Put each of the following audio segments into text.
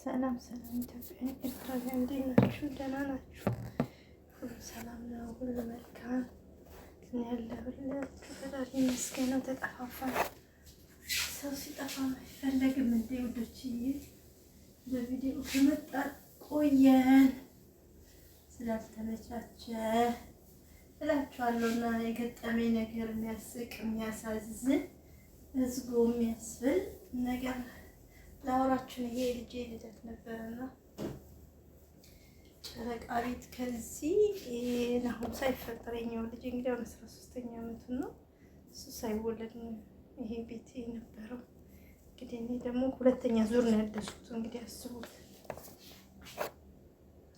ሰላም ሰላም፣ ኢትዮጵያ ኤርትራውያን እንዴት ናችሁ? ደህና ናችሁ? ሁሉ ሰላም ነው፣ ሁሉ መልካም ያለሁላችሁ። ፈጣሪ ይመስገነው። ተጠፋፋን። ሰው ሲጠፋ አይፈለግም እንዴ ውዶችዬ? በቪዲዮ ከመጣ ቆየን ስላልተመቻቸ እላችኋለሁ። እና የገጠመኝ ነገር የሚያስቅ የሚያሳዝን ህዝቡ የሚያስብል ነገር ላወራችሁ። ይሄ ልጄ ልደት ነበረና ጨረቃ ቤት ከዚህ አሁን ሳይፈጠር የኛው ልጅ እንግዲህ አሁን 13ኛ ዓመቱ ነው። እሱ ሳይወለድ ነው ይሄ ቤት የነበረው። እንግዲህ እኔ ደግሞ ሁለተኛ ዙር ነው ያደሱት። እንግዲህ አስቡት።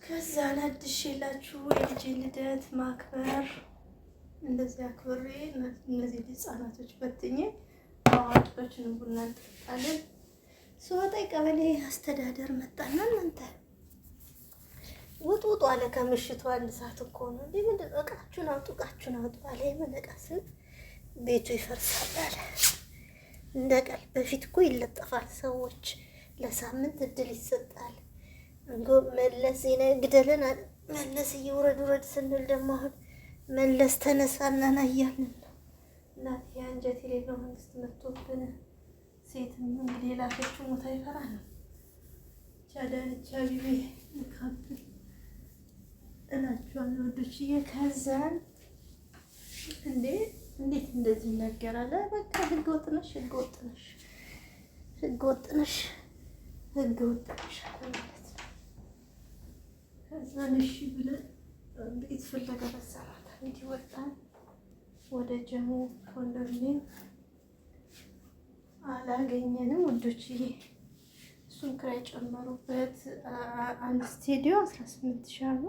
ከዛ አድሼላችሁ የልጄ ልደት ማክበር እንደዚህ አክብሬ እነዚህ ህጻናቶች በትኜ አዋቂዎችን ቡና እንጠጣለን። ስወጣ የቀበሌ አስተዳደር መጣና እናንተ ውጡ ውጡ አለ። ከምሽቱ 1 ሰዓት እኮ ነው። እንዲህ ምንድን ነው? እቃችሁን አውጡ፣ እቃችሁን አውጡ አለ። የምን እቃ ስል ቤቱ ይፈርሳል አለ። እንደ ቀልድ በፊት እኮ ይለጠፋል። ሰዎች ለሳምንት እድል ይሰጣል። መለስ ዜናዊ ግደለን አለ። መለስ እየውረድ ውረድ ስንል ደግሞ አሁን መለስ ተነሳና ና እያልን ነው። እናት የአንጀት የሌለው መንግስት መጥቶብን ሴትም እንግዲህ የላከችው ሞታ ይፈራ ነው። አዳነች አቤቤ ልካብን እላችኋለሁ ወዶችዬ። ከዛን እንዴ እንዴት እንደዚህ ይነገራል? በቃ ህገ ወጥ ነሽ፣ ህገ ወጥ ነሽ፣ ህገ ወጥ ነሽ፣ ህገ ወጥ ነሽ ማለት ነው። ከዛን እሺ ብለን ቤት ፍለጋ በዛ ማታ እንዲህ ወጣን ወደ ጀሞ ኮንዶሚኒየም አላገኘንም ውዶችዬ። እሱን ክራይ ጨመሩበት። አንድ ስቱዲዮ 18,000 አሉ።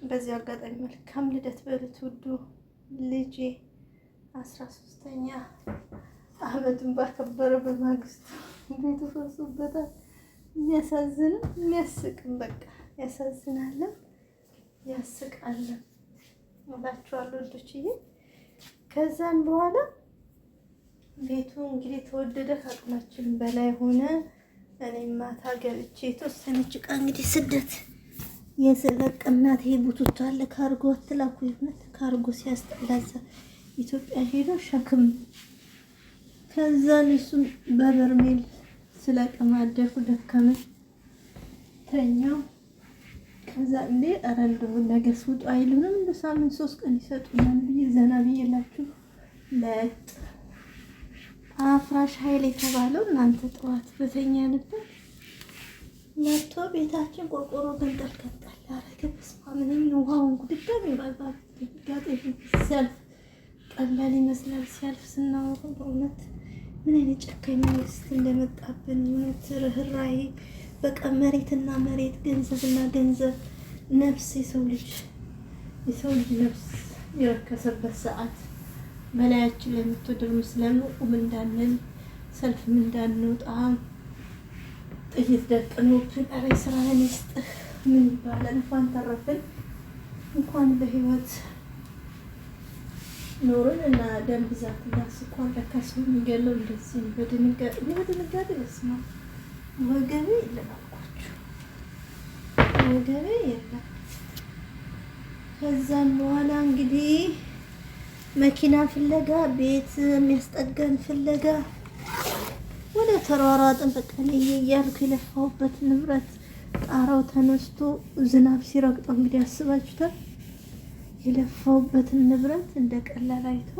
በዚህ አጋጣሚ መልካም ልደት በሉት ውዱ ልጄ 13ኛ ዓመቱን ባከበረ በማግስቱ ቤቱ ፈርሶበታል። የሚያሳዝንም የሚያስቅም በቃ ያሳዝናልም ያስቃልም እላችኋለሁ ውዶችዬ። ከዛም በኋላ ቤቱ እንግዲህ ተወደደ፣ ከአቅማችን በላይ ሆነ። እኔም ማታ ገብቼ የተወሰነች ዕቃ እንግዲህ ስደት የዘለቅ እናት ይሄ ቡቱቶ አለ ካርጎ አትላኩ። ይሁነት ካርጎ ሲያስጠላ እዛ ኢትዮጵያ ሄዶ ሸክም። ከዛን እሱም በበርሜል ስለቀማደርኩ ደከመኝ፣ ተኛው። ከዛ እንዴ ኧረ እንደው ነገ ስውጡ አይሉንም እንደ ሳምንት 3 ቀን ይሰጡናል ብዬ ዘና ብዬላችሁ ለጥ አፍራሽ ኃይል የተባለው እናንተ ጠዋት በተኛንበት መጥቶ ቤታችን ቆርቆሮ ገንጠል ገንጠል አረገ። በስመ አብ እኔ ውሃውን ድጋሚ ድንጋጤ ሲያልፍ ቀላል ይመስላል፣ ሲያልፍ ስናወራው በእውነት ምን አይነት ጨካኝ መንግስት እንደመጣብን እውነት ርህራሄ በቃ መሬትና መሬት ገንዘብና ገንዘብ ነፍስ የሰው ልጅ ነፍስ የረከሰበት ሰዓት በላያችን ላይ የምትወደር ስለምን እንዳንል ሰልፍም እንዳንወጣ ጥይት ደቅኖብን፣ ኧረ ስራህን ይስጥህ። ምን ይባላል? እንኳን ተረፍን፣ እንኳን በህይወት ኖርን እና ደም ብዛት እና ስኳር ለካ ሰው የሚገለው እንደዚህ በድንጋጤ በድንጋጤ። በስመ አብ ወገቤ የለም አልኳችሁ፣ ወገቤ የለም። ከዛም በኋላ እንግዲህ መኪና ፍለጋ ቤት የሚያስጠጋን ፍለጋ ወደ ተሯሯጥን። በቃ እኔ እያልኩ የለፋሁበት ንብረት ጣራው ተነስቶ ዝናብ ሲረግጠው እንግዲህ አስባችሁታል። የለፋሁበትን ንብረት እንደ ቀላል አይቶ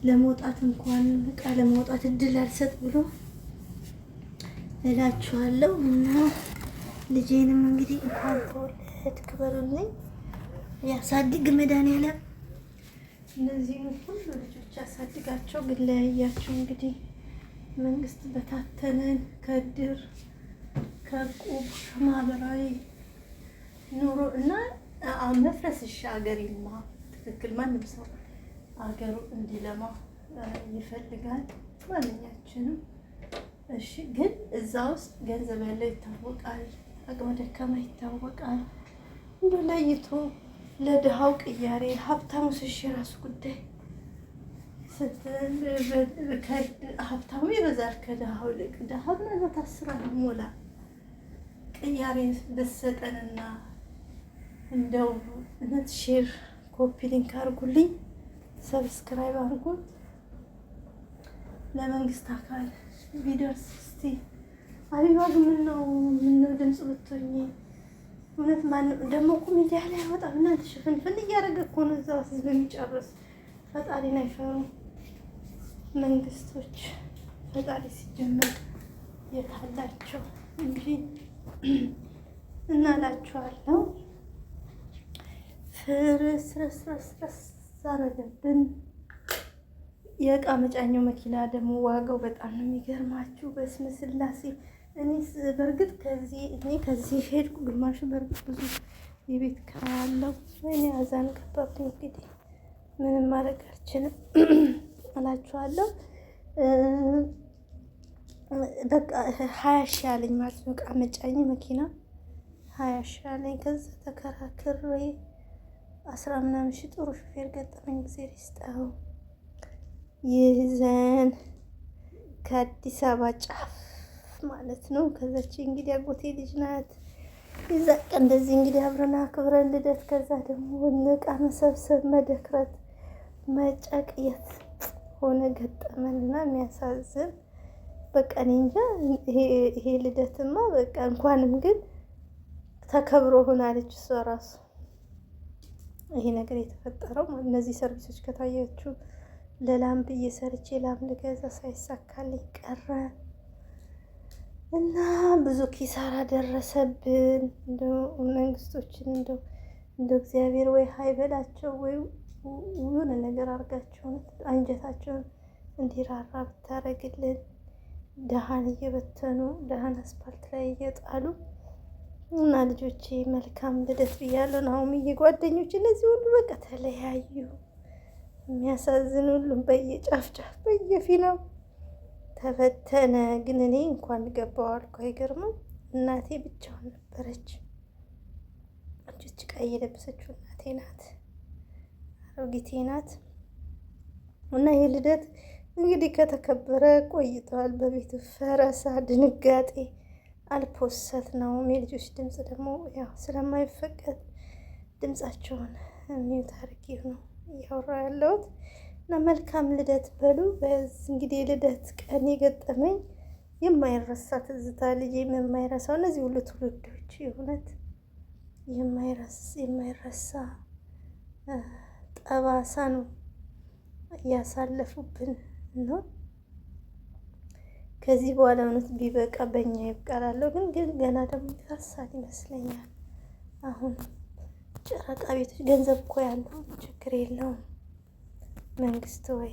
ለመውጣት እንኳን እቃ ለመውጣት እድል አልሰጥ ብሎ እላችኋለሁ። እና ልጄንም እንግዲህ እንኳን ተወለድክ በሉልኝ። ያሳድግ መድኃኒዓለም እነዚህን ሁሉ ልጆች ያሳድጋቸው። ግን ለያያቸው እንግዲህ መንግስት በታተነን ከድር ከቁብ ከማህበራዊ ኑሮ እና መፍረስ እሺ፣ አገር ይልማ። ትክክል። ማንም ሰው አገሩ እንዲለማ ይፈልጋል ማንኛችንም። እሺ፣ ግን እዛ ውስጥ ገንዘብ ያለው ይታወቃል፣ አቅመ ደካማ ይታወቃል። እንደ ለይቶ ለድሃው ቅያሬ ሀብታሙ ስሽ የራሱ ጉዳይ። ሀብታሙ ይበዛል ከድሃው ይልቅ። ድሃው ምናልባት 10 ሞላ ቅያሬ ብትሰጠንና እንደው እውነት share copy link አድርጉልኝ፣ subscribe አድርጉት፣ ለመንግስት አካል ቢደርስ እስቲ። አቢባ ግን ምነው ምነው ድምፅ ብትሆኚ እውነት። ማንም ደግሞ እኮ ሚዲያ ላይ አይወጣም። እናንተ ሽፍንፍን እያደረገ እኮ ነው እዛው ህዝብ የሚጨርስ። ፈጣሪን አይፈሩም መንግስቶች። ፈጣሪ ሲጀመር የታላቸው እንጂ እናላችኋለሁ። ፍርስርስርስርስ አረገብን። የእቃ መጫኛው መኪና ደግሞ ዋጋው በጣም ነው የሚገርማችሁ። በስመ ስላሴ። እኔ በእርግጥ ከዚህ እኔ ከዚህ ሄድኩ ግማሹ በእርግጥ ብዙ የቤት ኪራይ አለው። ወይኔ አዛን ገባብኝ። እንግዲህ ምንም ማድረግ አልችልም እላችኋለሁ። በቃ 20,000 አለኝ ማለት ነው። እቃ መጫኝ መኪና 20,000 አለኝ። ከዛ ተከራክሬ 10 ምናምን ሺህ ጥሩ ሹፌር ገጠመኝ። እግዜር ይስጠው። ይዘን ከአዲስ አበባ ጫፍ ማለት ነው። ከዛች እንግዲህ አጎቴ ልጅ ናት። የዛ ቀን እንደዚህ እንግዲህ አብረን አክብረን ልደት፣ ከዛ ደግሞ እቃ መሰብሰብ፣ መደክረት፣ መጨቅየት ሆነ ገጠመንና የሚያሳዝን በቃ እኔ እንጃ። ይሄ ልደትማ በቃ እንኳንም ግን ተከብሮ ሆናለች እሷ ራሱ ይሄ ነገር የተፈጠረው። እነዚህ ሰርቪሶች ከታያችሁ ለላም ብዬ ሰርቼ ላም ልገዛ ሳይሳካልኝ ቀረ እና ብዙ ኪሳራ ደረሰብን። እንደው መንግስቶችን እንደው እንደ እግዚአብሔር ወይ ሀይ በላቸው ወይ የሆነ ነገር አድርጋቸው አንጀታቸውን እንዲራራ ብታረግልን። ደሃን እየበተኑ ደሃን አስፓልት ላይ እየጣሉ እና ልጆቼ መልካም ልደት ብያለሁ። ናሆምዬ ጓደኞች እነዚህ ሁሉ በቃ ተለያዩ። የሚያሳዝን ሁሉም በየጫፍ ጫፍ በየፊናው ተበተነ። ግን እኔ እንኳን ገባው አልኩ። አይገርምም? እናቴ ብቻዋን ነበረች። እጅ ቀይ የለበሰችው እናቴ ናት፣ አሮጊቴ ናት። እና ይህ ልደት እንግዲህ ከተከበረ ቆይተዋል። በቤቱ ፈረሳ ድንጋጤ አልፖሰት ነው። የልጆች ድምፅ ደግሞ ያው ስለማይፈቀድ ድምፃቸውን mute አድርጌ ነው እያወራ ያለሁት እና መልካም ልደት በሉ። በዚህ እንግዲህ የልደት ቀን የገጠመኝ የማይረሳ ትዝታ ልጄም የማይረሳው እነዚህ ሁሉ ትውልዶች የእውነት የማይረሳ ጠባሳ ነው እያሳለፉብን ነው። ከዚህ በኋላ እውነት ቢበቃ በእኛ ይብቃላለሁ። ግን ግን ገና ደግሞ ይፈርሳል ይመስለኛል። አሁን ጨረቃ ቤቶች ገንዘብ እኮ ያለው ችግር የለውም መንግስት ወይ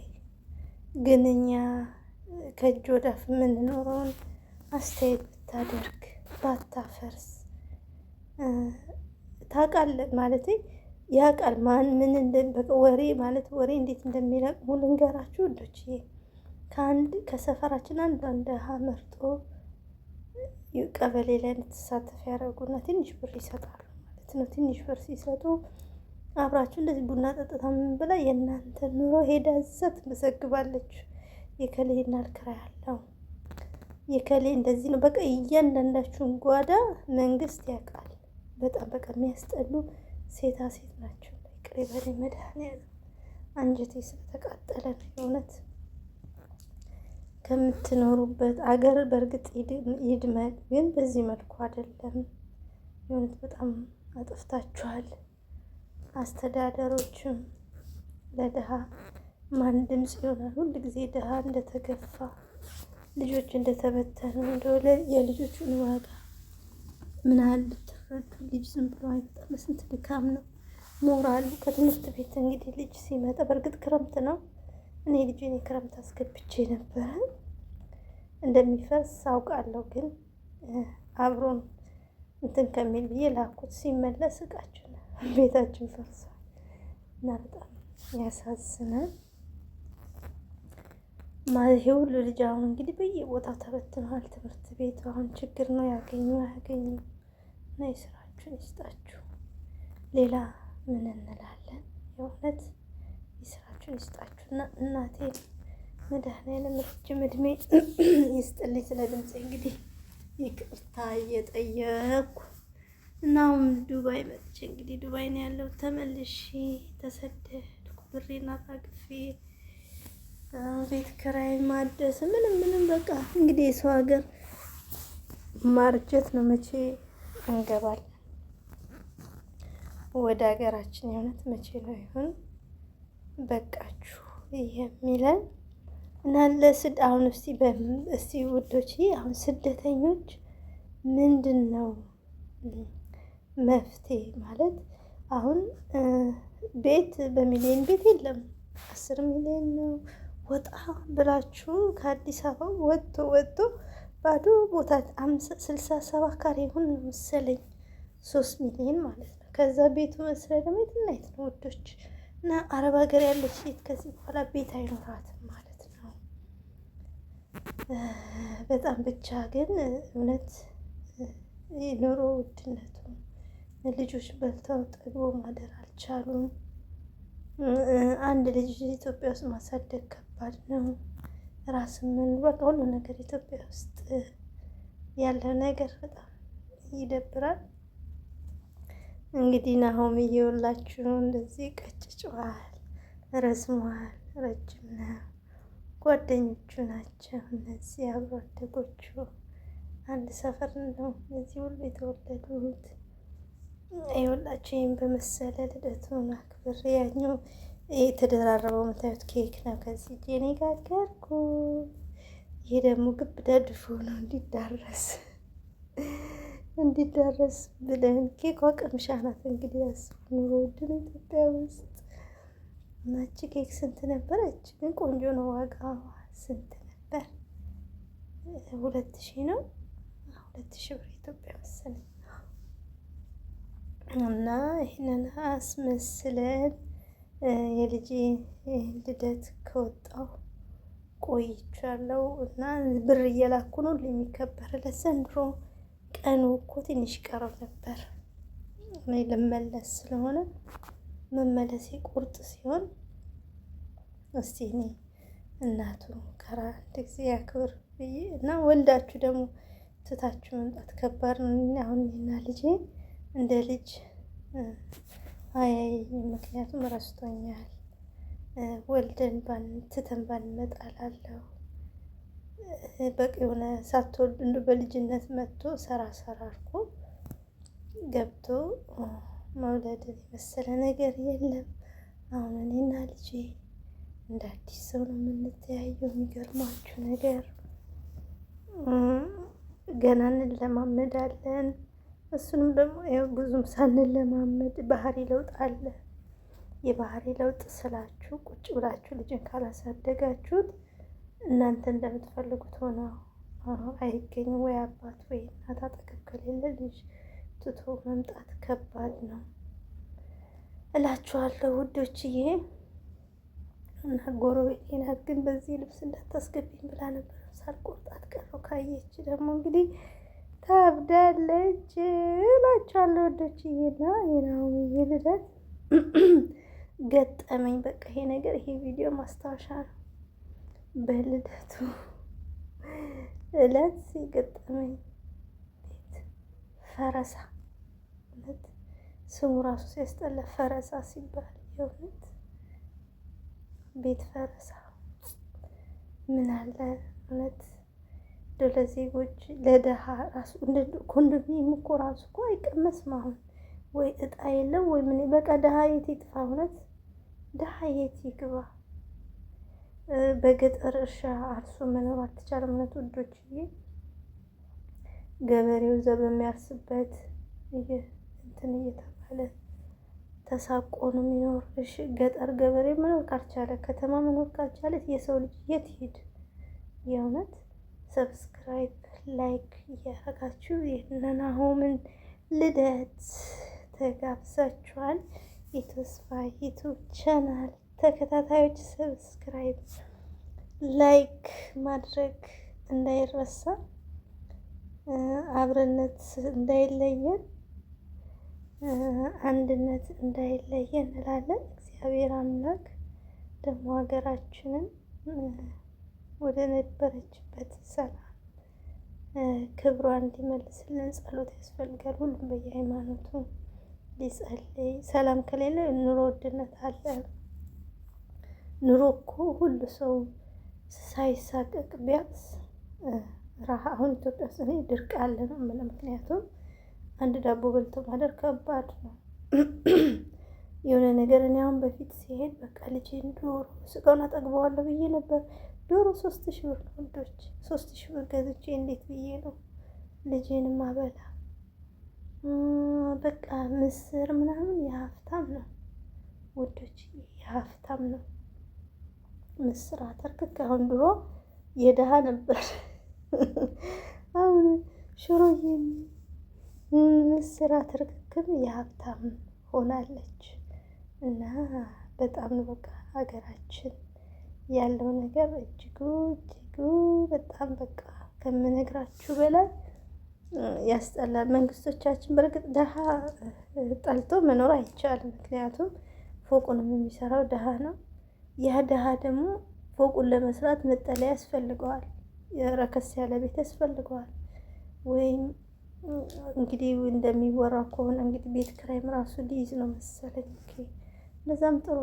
ግን እኛ ከእጅ ወዳፍ የምንኖረውን አስተያየት ብታደርግ ባታፈርስ። ታውቃለህ ማለት ያውቃል ማን ምን ወሬ ማለት ወሬ እንዴት እንደሚለቅሙ ልንገራችሁ ውዶችዬ። ከአንድ ከሰፈራችን አንድ አንድ መርጦ ቀበሌ ላይ እንድትሳተፍ ያደረጉና ትንሽ ብር ይሰጣሉ ማለት ነው። ትንሽ ብር ሲሰጡ አብራችሁ እንደዚህ ቡና ጠጥታ ምን ብላ የእናንተ ኑሮ ሄዳ እዛ ትመዘግባለች። የከሌ ይናል ክራይ አለው፣ የከሌ እንደዚህ ነው። በቃ እያንዳንዳችሁን ጓዳ መንግስት ያውቃል። በጣም በቃ የሚያስጠሉ ሴታ ሴት ናቸው። ይቅር ይበለኝ መድኃኒዓለም፣ አንጀቴ ስለተቃጠለ ነው የእውነት። ከምትኖሩበት አገር በእርግጥ ይድመቅ፣ ግን በዚህ መልኩ አይደለም። የእውነት በጣም አጥፍታችኋል። አስተዳደሮችም ለድሃ ማን ድምፅ ይሆናል? ሁል ጊዜ ድሃ እንደተገፋ ልጆች እንደተበተኑ እንደው የልጆቹን ዋጋ ምን ያህል ብትረዱ። ልጅ ዝም ብሎ አይመጣም። በስንት ድካም ነው ሞራሉ ከትምህርት ቤት እንግዲህ ልጅ ሲመጣ፣ በእርግጥ ክረምት ነው። እኔ ልጄን የክረምት አስገብቼ ነበረ። እንደሚፈርስ አውቃለሁ፣ ግን አብሮን እንትን ከሚል ብዬ ላኩት። ሲመለስ እቃችን ቤታችን ፈርሷል እና በጣም ያሳዝናል። ማለት ይሄ ሁሉ ልጅ አሁን እንግዲህ በየቦታው ተበትነዋል። ትምህርት ቤቱ አሁን ችግር ነው፣ ያገኙ አያገኙ እና የስራችሁን ይስጣችሁ። ሌላ ምን እንላለን? የእውነት የስራችሁን ጤናችሁን ይስጣችሁና እናቴ መድኃኒዓለም ረጅም እድሜ ይስጥልኝ። ስለ ድምፄ እንግዲህ ይቅርታ እየጠየቅኩ እና አሁን ዱባይ መጥቼ እንግዲህ ዱባይ ነው ያለው። ተመልሼ ተሰደድኩ። ብሬን አራግፌ ቤት ኪራይ ማደስ ምንም ምንም በቃ እንግዲህ የሰው ሀገር ማርጀት ነው። መቼ እንገባለን ወደ ሀገራችን? የእውነት መቼ ነው ይሆን በቃችሁ የሚለን? እና ለስድ አሁን እስቲ እስቲ ውዶች አሁን ስደተኞች ምንድን ነው መፍትሄ ማለት? አሁን ቤት በሚሊዮን ቤት የለም፣ 10 ሚሊዮን ነው። ወጣ ብላችሁ ከአዲስ አበባ ወጥቶ ወጥቶ ባዶ ቦታ 67 ካሬ ይሁን መሰለኝ 3 ሚሊዮን ማለት ነው። ከዛ ቤቱ መስሪያ ደግሞ የትና የት ነው ውዶች? እና አረብ ሀገር ያለች ሴት ከዚህ በኋላ ቤት አይኖራትም ማለት ነው። በጣም ብቻ ግን እውነት የኑሮ ውድነቱ ልጆች በልተው ጠግበው ማደር አልቻሉም። አንድ ልጅ ኢትዮጵያ ውስጥ ማሳደግ ከባድ ነው። ራስን ምን በቃ ሁሉ ነገር ኢትዮጵያ ውስጥ ያለው ነገር በጣም ይደብራል። እንግዲህ ናሆም እየወላችሁ እንደዚህ ቀጭጨዋል፣ ረዝመዋል፣ ረጅም ነው። ጓደኞቹ ናቸው እነዚህ አብሮ አደጎቹ፣ አንድ ሰፈር ነው እነዚህ ሁሉ የተወለዱት። ይኸውላችሁ ይህም በመሰለ ልደቱን አክብሬ ያኛው የተደራረበው የምታዩት ኬክ ነው። ከዚህ እጄ እኔ ጋገርኩ። ይሄ ደግሞ ግብዳ ድፎ ነው እንዲዳረስ እንዲዳረስ ብለን ኬኳ ቅምሻ ናት። እንግዲህ ያስቡ ኑሮ ውድ ነው ኢትዮጵያ ውስጥ። እናቺ ኬክ ስንት ነበረች? ግን ቆንጆ ነው። ዋጋ ስንት ነበር? 2000 ነው፣ 2000 ብር ኢትዮጵያ መሰለኝ። እና ይህንን አስመስለን የልጄ ልደት ከወጣው ቆይቻለሁ እና ብር እየላኩ ነው የሚከበርለት። ዘንድሮ ቀኑ እኮ ትንሽ ቀረብ ነበር። እኔ ልመለስ ስለሆነ መመለሴ ቁርጥ ሲሆን እስቲ እኔ እናቱ ከራ አንድ ጊዜ ያክብር ብዬ እና ወልዳችሁ ደግሞ ትታችሁ መምጣት ከባድ ነው። አሁን እኔና ልጄ እንደ ልጅ አያየኝም፣ ምክንያቱም ረስቶኛል። ወልደን ትተን ባንመጣ እላለሁ። በቂ የሆነ ሳትወልድ እንደ በልጅነት መጥቶ ሰራ ሰራ አድርጎ ገብቶ መውለድን የመሰለ ነገር የለም። አሁን እኔና ልጄ እንደ አዲስ ሰው ነው የምንተያየው። የሚገርማችሁ ነገር ገና እንለማመዳለን። እሱንም ደግሞ ያው ብዙም ሳንለማመድ ባህሪ ለውጥ አለ። የባህሪ ለውጥ ስላችሁ ቁጭ ብላችሁ ልጅን ካላሳደጋችሁት እናንተ እንደምትፈልጉት ሆነ አይገኝም። ወይ አባት ወይ እናት አጠገብ ከሌለ ልጅ ትቶ መምጣት ከባድ ነው እላችኋለሁ ውዶችዬ። እና ጎረቤቴ ናት፣ ግን በዚህ ልብስ እንዳታስገቢኝ ብላ ነበር። ሳልቆርጣት ቀረው። ካየች ደግሞ እንግዲህ ታብዳለች እላችኋለሁ ውዶችዬ። እና የናሆምዬ ልደት ገጠመኝ። በቃ ይሄ ነገር ይሄ ቪዲዮ ማስታወሻ ነው። በልደቱ እለት የገጠመኝ ቤት ፈረሳ፣ እውነት ስሙ ራሱ ሲያስጠላ ፈረሳ ሲባል የእውነት ቤት ፈረሳ ምን አለ እውነት ለዜጎች ለደሃ ራሱ ኮንዶሚኒየም እኮ ራሱ እኮ አይቀመስም። አሁን ወይ እጣ የለም ወይ ምን በቃ ደሃ የት ይጥፋ? እውነት ደሃ የት ይግባ? በገጠር እርሻ አርሶ መኖር አልተቻለም። እውነት ውዶችዬ፣ ገበሬው እዛ በሚያርስበት እንትን እየተባለ ተሳቆ ነው የሚኖር። እሺ ገጠር ገበሬ መኖር ካልቻለ፣ ከተማ መኖር ካልቻለ የሰው ልጅ የት ሂድ? የእውነት subscribe፣ like እያደረጋችሁ የነናሆምን ልደት ተጋብዛችኋል። የተስፋ YouTube channel ተከታታዮች subscribe፣ like ማድረግ እንዳይረሳ፣ አብረነት እንዳይለየን፣ አንድነት እንዳይለየን እንላለን። እግዚአብሔር አምላክ ደግሞ ሀገራችንን ወደ ነበረችበት ሰላም ክብሯን እንዲመልስልን ጸሎት ያስፈልጋል። ሁሉም በየሃይማኖቱ ሊጸልይ። ሰላም ከሌለ ኑሮ ውድነት አለ። ኑሮ እኮ ሁሉ ሰው ሳይሳቀቅ ቢያንስ ረሃ አሁን ኢትዮጵያ ውስጥ እኔ ድርቅ አለ ነው የምለው። ምክንያቱም አንድ ዳቦ በልቶ ማደር ከባድ ነው። የሆነ ነገር እኔ አሁን በፊት ሲሄድ በቃ ልጄን ዶሮ ስጋውን አጠግበዋለሁ ብዬ ነበር። ዶሮ 3000 ብር ነው ውዶች፣ 3000 ብር ገዝቼ እንዴት ብዬ ነው ልጄን ማበላ? በቃ ምስር ምናምን የሀብታም ነው ውዶች፣ የሀብታም ነው ምስር አተር ክክ። አሁን ድሮ የድሃ ነበር። አሁን ሽሮዬም ምስር አተር ክክም የሀብታም ሆናለች። እና በጣም ነው በቃ ሀገራችን ያለው ነገር እጅጉ እጅጉ በጣም በቃ ከምነግራችሁ በላይ ያስጠላል። መንግስቶቻችን በእርግጥ ደሃ ጠልቶ መኖር አይቻልም። ምክንያቱም ፎቁንም የሚሰራው ደሃ ነው። ያ ደሃ ደግሞ ፎቁን ለመስራት መጠለያ ያስፈልገዋል፣ ረከስ ያለ ቤት ያስፈልገዋል። ወይም እንግዲህ እንደሚወራው ከሆነ እንግዲህ ቤት ክራይም ራሱ ሊይዝ ነው መሰለኝ። እንደዛም ጥሩ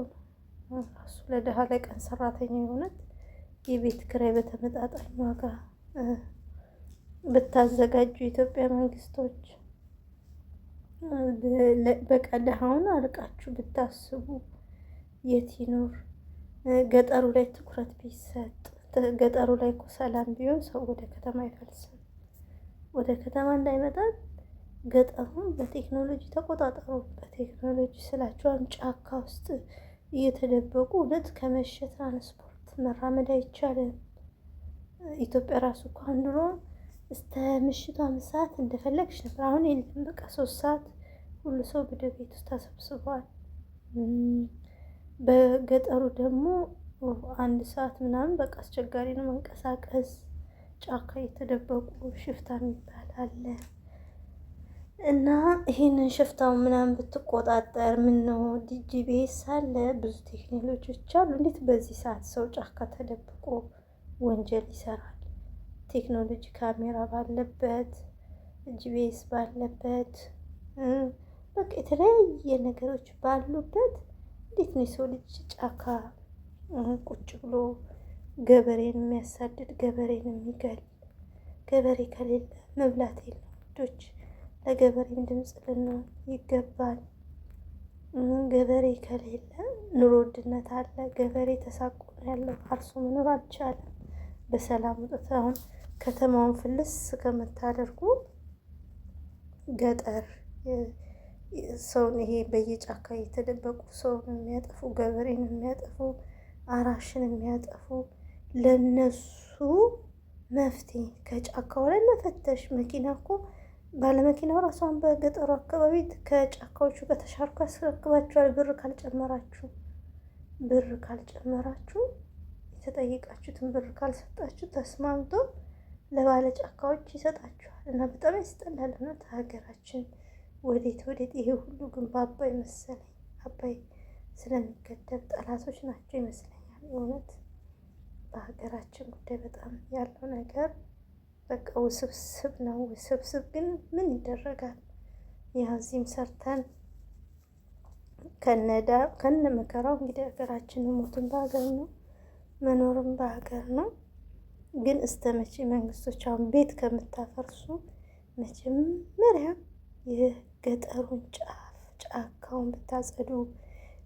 ነው ራሱ ለድሀ ለቀን ሰራተኛ የሆነት የቤት ክራይ በተመጣጣኝ ዋጋ ብታዘጋጁ የኢትዮጵያ መንግስቶች፣ በቃ ድሀውን አርቃችሁ ብታስቡ የት ይኖር። ገጠሩ ላይ ትኩረት ቢሰጥ፣ ገጠሩ ላይ እኮ ሰላም ቢሆን ሰው ወደ ከተማ አይፈልስም። ወደ ከተማ እንዳይመጣ ገጠሩን በቴክኖሎጂ ተቆጣጠሩ። በቴክኖሎጂ ስላቸው ጫካ ውስጥ እየተደበቁ እውነት ከመሸ ትራንስፖርት መራመድ አይቻልም። ኢትዮጵያ ራሱ እኮ ድሮ እስከ ምሽቱ 5 ሰዓት እንደፈለግሽ ነበር። አሁን የለም። በቃ 3 ሰዓት ሁሉ ሰው ወደ ቤት ውስጥ ተሰብስቧል። በገጠሩ ደግሞ 1 ሰዓት ምናምን በቃ አስቸጋሪ ነው መንቀሳቀስ። ጫካ እየተደበቁ ሽፍታ የሚባል አለ እና ይህንን ሽፍታው ምናምን ብትቆጣጠር ምን ነው GPS አለ፣ ብዙ ቴክኖሎጂዎች አሉ። እንዴት በዚህ ሰዓት ሰው ጫካ ተደብቆ ወንጀል ይሰራል? ቴክኖሎጂ ካሜራ ባለበት፣ GPS ባለበት፣ በቃ የተለያየ ነገሮች ባሉበት እንዴት ነው የሰው ልጅ ጫካ ቁጭ ብሎ ገበሬን የሚያሳድድ ገበሬን የሚገል? ገበሬ ከሌለ መብላት የለም ውዶች። ለገበሬም ድምፅ ልንሆን ይገባል። ገበሬ ከሌለ ኑሮ ውድነት አለ። ገበሬ ተሳቆ ነው ያለው፣ አርሶ መኖር አልቻለም። በሰላም ወጥቶ አሁን ከተማውን ፍልስ ከምታደርጉ ገጠር ሰውን ይሄ በየጫካ እየተደበቁ ሰውን የሚያጠፉ፣ ገበሬን የሚያጠፉ፣ አራሽን የሚያጠፉ ለነሱ መፍትሄ ከጫካው ላይ መፈተሽ። መኪና እኮ ባለመኪናው ራሷን በገጠሩ አካባቢ ከጫካዎቹ ጋር ተሻርኮ ያስረክባችኋል። ብር ካልጨመራችሁ የተጠየቃችሁትን ብር ካልሰጣችሁ ተስማምቶ ለባለ ጫካዎች ይሰጣችኋል። እና በጣም ያስጠላል። እውነት ሀገራችን ወዴት ወዴት! ይሄ ሁሉ ግን በአባይ መሰለኝ፣ አባይ ስለሚገደብ ጠላቶች ናቸው ይመስለኛል። እውነት በሀገራችን ጉዳይ በጣም ያለው ነገር በቃ ውስብስብ ነው። ውስብስብ ግን ምን ይደረጋል? ያው እዚህም ሰርተን ከነ መከራው እንግዲህ ሀገራችን ሞትን በሀገር ነው፣ መኖርም በሀገር ነው። ግን እስከ መቼ መንግስቶች አሁን ቤት ከምታፈርሱ መጀመሪያ የገጠሩን ጫፍ ጫካውን ብታጸዱ፣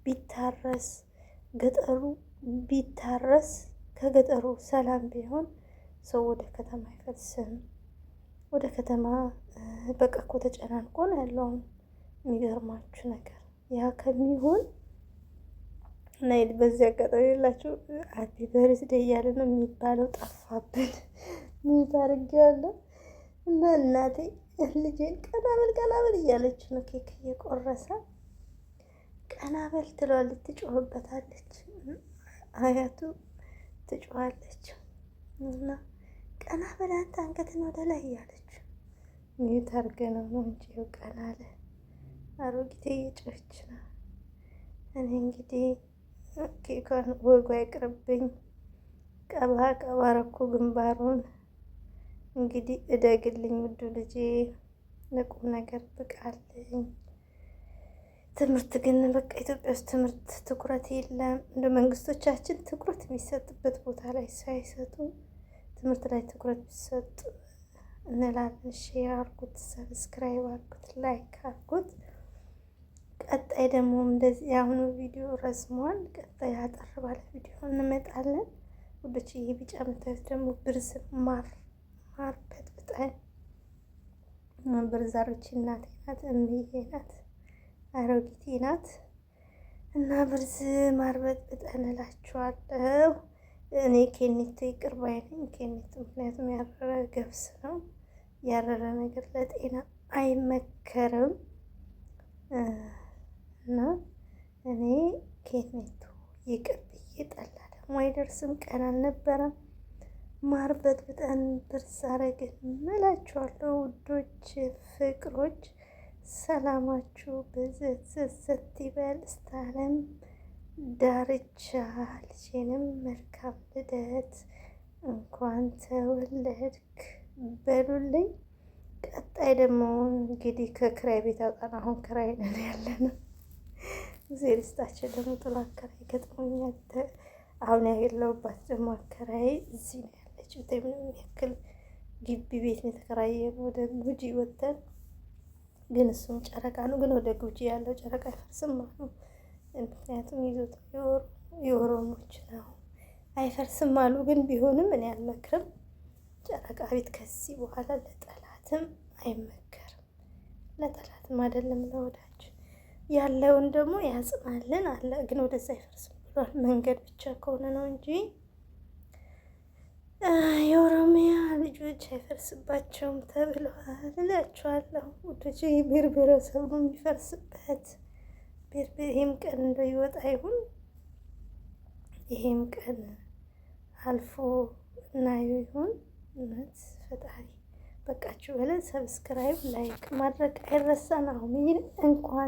ቢታረስ ገጠሩ ቢታረስ ከገጠሩ ሰላም ቢሆን ሰው ወደ ከተማ አይፈልስም። ወደ ከተማ በቃ እኮ ተጨናንቆ ነው ያለው አሁን። የሚገርማችሁ ነገር ያ ከሚሆን እና በዚህ አጋጣሚ የላችሁ happy birthday እያለ ነው የሚባለው። ጠፋብን። ምን ታደርጊዋለሁ? እና እናቴ ልጄን ቀና በል ቀና በል እያለች ነው ኬክ እየቆረሰ ቀና በል ትለዋለች፣ ትጮህበታለች። አያቱ ትጮኻለች እና ቀና በል አንተ አንገትን ወደ ላይ እያለች mute አድርገነው ነው እንጂ ቀና አለ። አሮጊቴ እየጮኸች ነው። እኔ እንግዲህ ኬኳን ወጉ አይቅርብኝ። ቀባ ቀባ ረኩ ግንባሩን። እንግዲህ እደግልኝ ውዱ ልጄ፣ ለቁም ነገር ብቃልኝ። ትምህርት ግን በቃ ኢትዮጵያ ውስጥ ትምህርት ትኩረት የለም። እንደ መንግስቶቻችን ትኩረት የሚሰጥበት ቦታ ላይ ሳይሰጡ ትምህርት ላይ ትኩረት ቢሰጡ እንላለን። share አርጉት፣ subscribe አርጉት፣ like አርጉት። ቀጣይ ደግሞ እንደዚህ የአሁኑ ቪዲዮ ረዝሟል። ቀጣይ አጠር ባለ ቪዲዮ እንመጣለን። ውዶች ይሄ ቢጫ የምታዩት ደግሞ ብርዝ ማር ማር በጥብጠን ብርዛሮች እናቴ ናት፣ እምዬ ናት፣ አሮጊቴ ናት። እና ብርዝ ማር በጥብጠን እላችኋለሁ። እኔ ኬኔቶ ይቅር ባይ ነኝ። ኬኔቶ ምክንያቱም ያረረ ገብስ ነው። ያረረ ነገር ለጤና አይመከርም እና እኔ ኬኔቶ ይቅር ብዬ ጠላ ደግሞ አይደርስም። ቀን አልነበረም። ማር በጥብጠን ብርዝ አረግን እላችኋለሁ። ውዶች ፍቅሮች፣ ሰላማችሁ ብዝት ይበል እስከ ዓለም ዳርቻ። ልጄንም መልካም ልደት እንኳን ተወለድክ በሉልኝ። ቀጣይ ደግሞ እንግዲህ ከክራይ ቤት አውጣን። አሁን ክራይ ነን ያለነው። እግዜር ይስጣቸው ደግሞ ጥሎ አከራይ ገጥሞኛል። አሁን ያለሁባት ደግሞ አከራይ እዚህ ነው ያለችው። ምንም ያክል ግቢ ቤት ነው የተከራየነው። ወደ ጉጂ ወተን ግን እሱም ጨረቃ ነው። ግን ወደ ጉጂ ያለው ጨረቃ አይፈርስም አሉ። ምክንያቱም ይዞታ የኦሮሞች ነው አይፈርስም አሉ። ግን ቢሆንም እኔ አልመክርም። ጨረቃ ቤት ከዚህ በኋላ ለጠላትም አይመከርም። ለጠላትም አይደለም ለወዳጅ ያለውን ደግሞ ያጽናልን አለ። ግን ወደዛ አይፈርስም ብሏል። መንገድ ብቻ ከሆነ ነው እንጂ የኦሮሚያ ልጆች አይፈርስባቸውም ተብለዋል እላችኋለሁ። ውዶች ብሔር ብሔረሰብ ነው የሚፈርስበት። ይሄም ቀን እንደው ይወጣ ይሁን ይሄም ቀን አልፎ እናየው ይሁን። እውነት ፈጣሪ በቃችሁ በለን። subscribe like ማድረግ አይረሳን። አሁን እንኳን